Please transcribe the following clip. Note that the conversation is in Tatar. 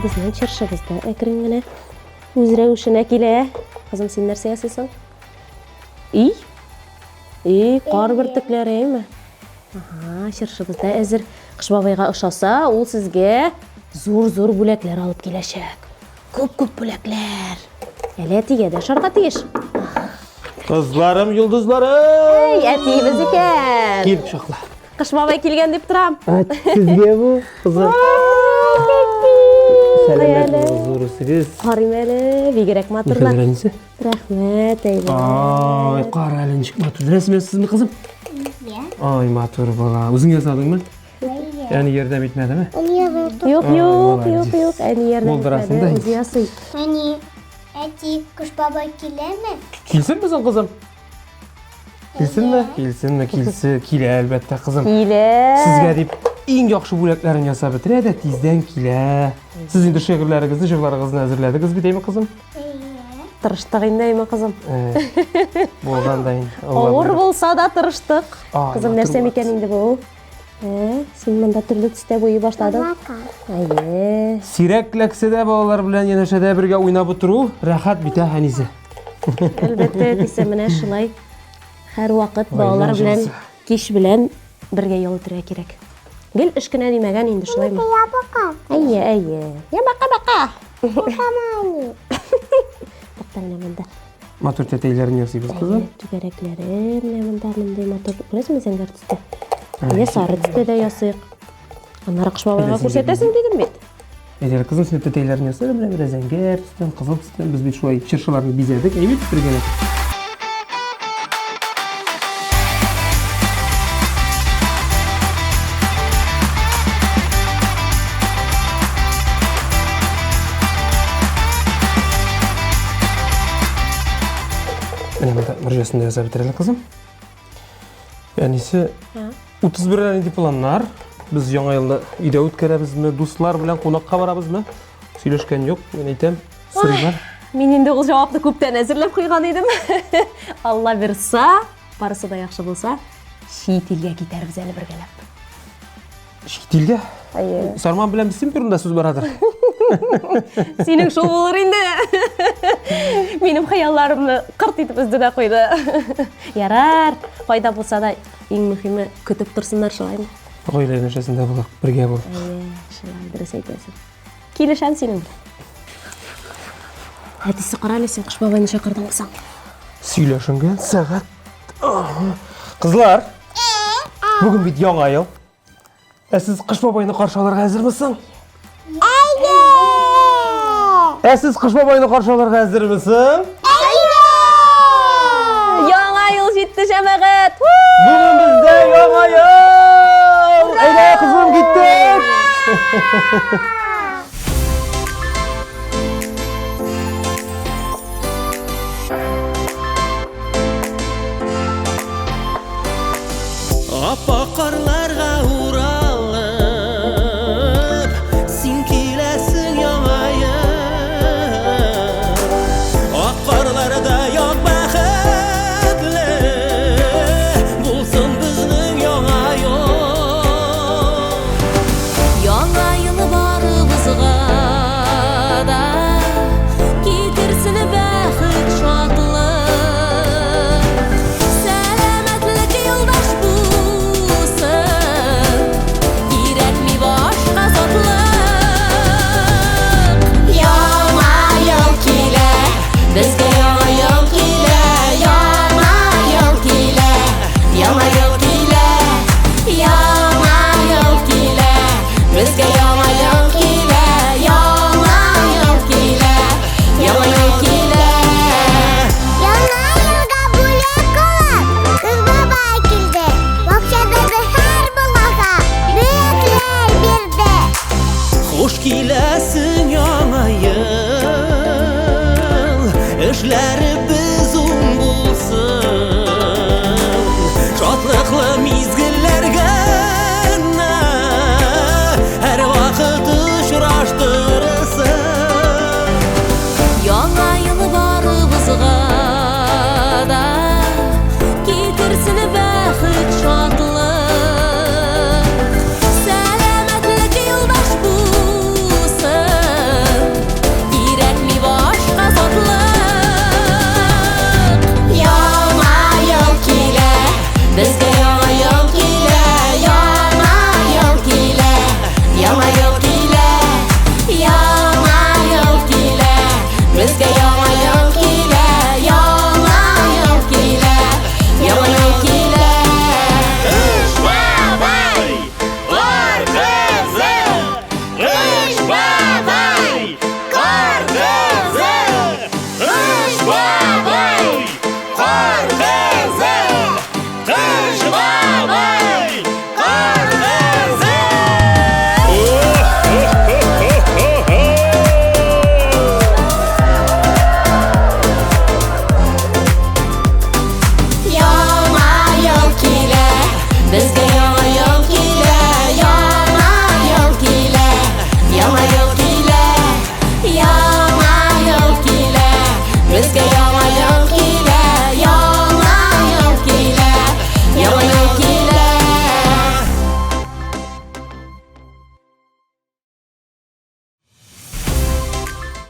Безнең чыршыбыз да әкрен генә үз рәвешенә килә. Кызым, син нәрсә ясыйсың? Өй? Өй, кар бөртекләре, әйме? Ага, чыршыбыз да әзер. Кыш бабайга ошаса, ул сезгә зур-зур бүләкләр алып киләчәк. Күп-күп бүләкләр. Әле әтигә дә ошарга тиеш. Кызларым, йолдызларым! Әй, әтиебез икән. Кил, кочакла. Кыш бабай килгән дип торам. Сезгә бу, кызым. Сәламәт булыгыз, зур үсегез. Карыйм әле, бигрәк матурлар. Әнисе. Рәхмәт, әйбәт. Ай, кара әле ничек матур. Рәсем ясыйсызмы, кызым? Ай, матур бала. Үзең ясадыңмы? Әни ярдәм итмәдеме? Юк, юк, юк, юк, әни ярдәм Булдырасың да итмәде, үзе ясый. Әни, әти, Кыш бабай киләме? Килсенме соң, кызым? Килсенме? Килсенме? Килсе, килә әлбәттә, кызым. Килә. Сезгә дип иң яхшы бүләкләрен ясап бетерә дә тиздән килә. Сез инде шигырьләрегезне, җырларыгызны әзерләдегез бит, әйме, кызым? Тырыштык инде, әйме, кызым. Булган да инде. Авыр булса да тырыштык. Кызым, нәрсә микән инде бу? Ә, син монда төрле төстә буйый башладың. Әйе. Сирәк ләксә дә балалар белән янәшәдә бергә уйнап утыру рәхәт бит, ә, әнисе? Әлбәттә, әтисе, менә шулай һәрвакыт балалар белән кич белән бергә ял итәргә кирәк. Гел эш кенә димәгән инде, шулаймы? Я бака. Әйе, әйе. Я бака, бака. Бака, Тукта менә монда. Матур тәтәйләрен ясыйбыз, кызым. Түгәрәкләре менә монда мондый матур. Күрәсеңме зәңгәр төстә? Менә сары төстә дә ясыйк. Аннары кыш бабайга күрсәтәсең дидем бит. Әйдә, кызым, син тәтәйләрен яса, менә менә зәңгәр төстән, кызыл төстән без бит шулай чыршыларны бизәдек, әйбит бергәләп. Менә монда мөрҗәсен дә ясап бетерәле, кызым. Әнисе, 31 нинди планнар? Без яңа елны өйдә үткәрәбезме, дуслар белән кунакка барабызмы? Сөйләшкән юк, мин әйтәм, сорыйлар. Мин инде ул җавапны күптән әзерләп куйган идем. Алла бирса, барысы да яхшы булса, чит илгә китәрбез әле бергәләп. Чит илгә? Әйе. Сарман белән Бисем турында сүз барадыр. Синең шул булыр инде. Минем хыялларымны кырт итеп өзде дә куйды. Ярар, кайда булса да, иң мөһиме көтеп торсыннар шулаймы? Гаилә янәшәсендә булыйк, бергә булыйк. Әйе, шулай дөрес әйтәсең. Килешәм синең белән. Әтисе, кара әле син Кыш бабайны чакырдыңмы соң? Сөйләшенгән сәгать. Кызлар, бүген бит яңа ел. Ә сез Кыш бабайны каршы алырга әзерме соң? Әйе! Ә сез Кыш бабайны каршы алырга әзерме соң? Әйе! Яңа ел җитте, җәмәгать! Бүген бездә яңа ел! Әйдә, кызым, киттек!